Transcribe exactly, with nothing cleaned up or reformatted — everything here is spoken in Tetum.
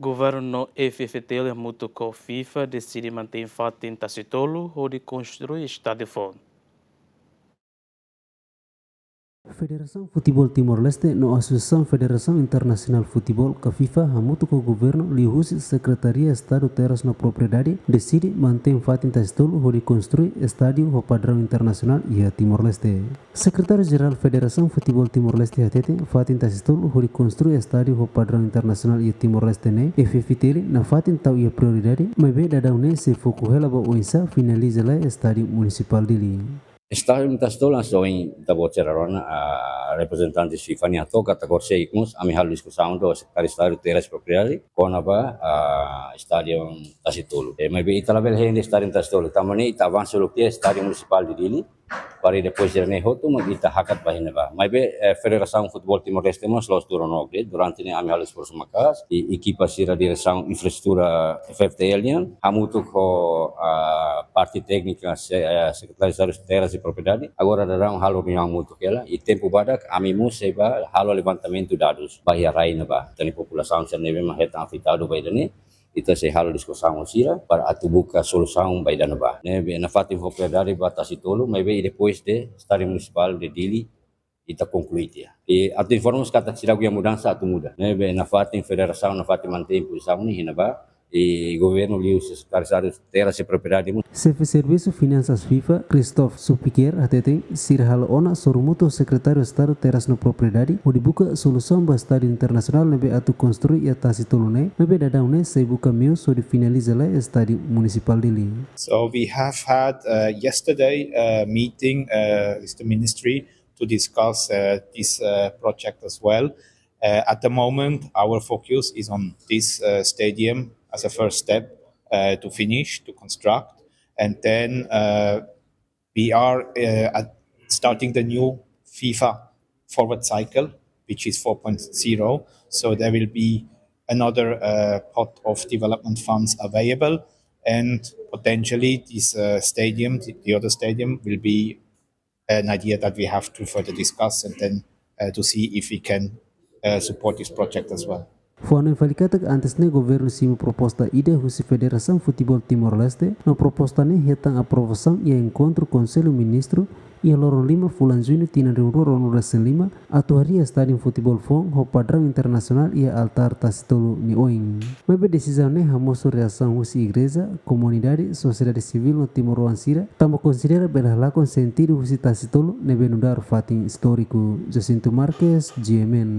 Governu no F F T L hamutuk ho FIFA deside mantein fatin Tasi Tolu hodi konstrui estádiu foun. Federasaun Futeból Timor-Leste no Asosiasaun Federasaun Internasionál Futeból ka FIFA hamutuk ho governu liuhusi Sekretaria Estadu Terras no Propriedade deside mantein fatin Tasi Tolu hodi konstrui estádiu ho padraun internasionál iha Timor-Leste. Sekretáriu Jerál Federasaun Futeból Timor-Leste hateten fatin Tasi Tolu hodi konstrui estádiu ho padraun internasionál iha Timor-Leste ne'e F F T L nafatin tau iha prioridade, maibé daudaun ne'e sei foku hela ba oinsá finaliza lai estádiu munisipál Dili. Estádiu Tasi Tolu hanesan ohin ita-boot sira rona, ah, reprezentante FIFA nian hato'o katak orsida ikus ami halo diskusaun ho Sekretáriu Estadu Terras Propriedade kona-ba, ah, estádiu Tasi Tolu. Eh, maibé ita labele hein de'it estádiu Tasi Tolu. Tanba ne'e ita avansa uluk tiha estádiu munisipál Dili. Para depois de ne'e hotu mak ita hakat ba iha ne'ebá. Maibé, eh, Federasaun Futeból Timor-Leste mós la'ós durun ona de'it, durante ne'e ami halo esforsu maka'as, i ekipa sira diresaun infraestrutura F F T L nian, hamutuk ho, ah, parte téknika se-, eh, Sekretaria Estadu Terras e Propriedade, agora daudaun halo reuniaun hamutuk hela, i tempu badak ami mós sei bá halo levantamentu dadus ba iha rai ne'ebá. Ita-nia populasaun sira ne'ebé mak hetan afetadu ba ida-ne'e, ita sei halo diskusaun ho sira para atu buka solusaun ba ida-ne'ebá. Ne'ebé nafatin fó prioridade ba Tasi Tolu, maibé depois de estádiu munisipál Dili ita konklui tiha. I atu informa mós katak seidauk iha mudansa atu muda. Ne'ebé nafatin federasaun nafatin mantein pozisaun ne'e iha ne'ebá, i governu liuhusi Sekretáriu Estadu Terras e Propriedade mós. Xefe Servisu Finansas FIFA, Christophe Soupiquier, hateten sira halo ona sorumutu ho Sekretáriu Estadu Terras no Propriedade hodi buka solusaun ba estádiu internasionál ne'ebé atu konstrui iha Tasi Tolu ne'e, maibé daudaun ne'e sei buka meius hodi finaliza lai estádiu munisipál Dili. So we have had, uh, yesterday a meeting, uh, with the ministry to discuss, uh, this, uh, project as well. Uh, at the moment, our focus is on this, uh, stadium as a first step, uh, to finish, to construct, and then, uh, we are, uh, at starting the new FIFA forward cycle, which is four point zero. So there will be another, uh, pot of development funds available, and potentially this, uh, stadium, the, the other stadium, will be an idea that we have to further discuss and then, uh, to see if we can, uh, support this project as well. Fó-hanoin fali katak antes ne'e governu simu proposta ida husi Federasaun Futeból Timor-Leste, no proposta ne'e hetan aprovasaun iha enkontru Konsellu Ministru iha loron lima fulan Juñu tinan rihun rua ruanulu resin lima, atu harii estádiu futeból foun ho padraun internasionál iha altár Tasi Tolu nia oin. Maibé desizaun ne'e hamosu reasaun husi igreja, komunidade, sosiedade sivíl no timoroan sira, tanba konsidera bele halakon sentidu husi Tasi Tolu ne'ebé nu'udar fatin istóriku. Jacinto Marques, G M N.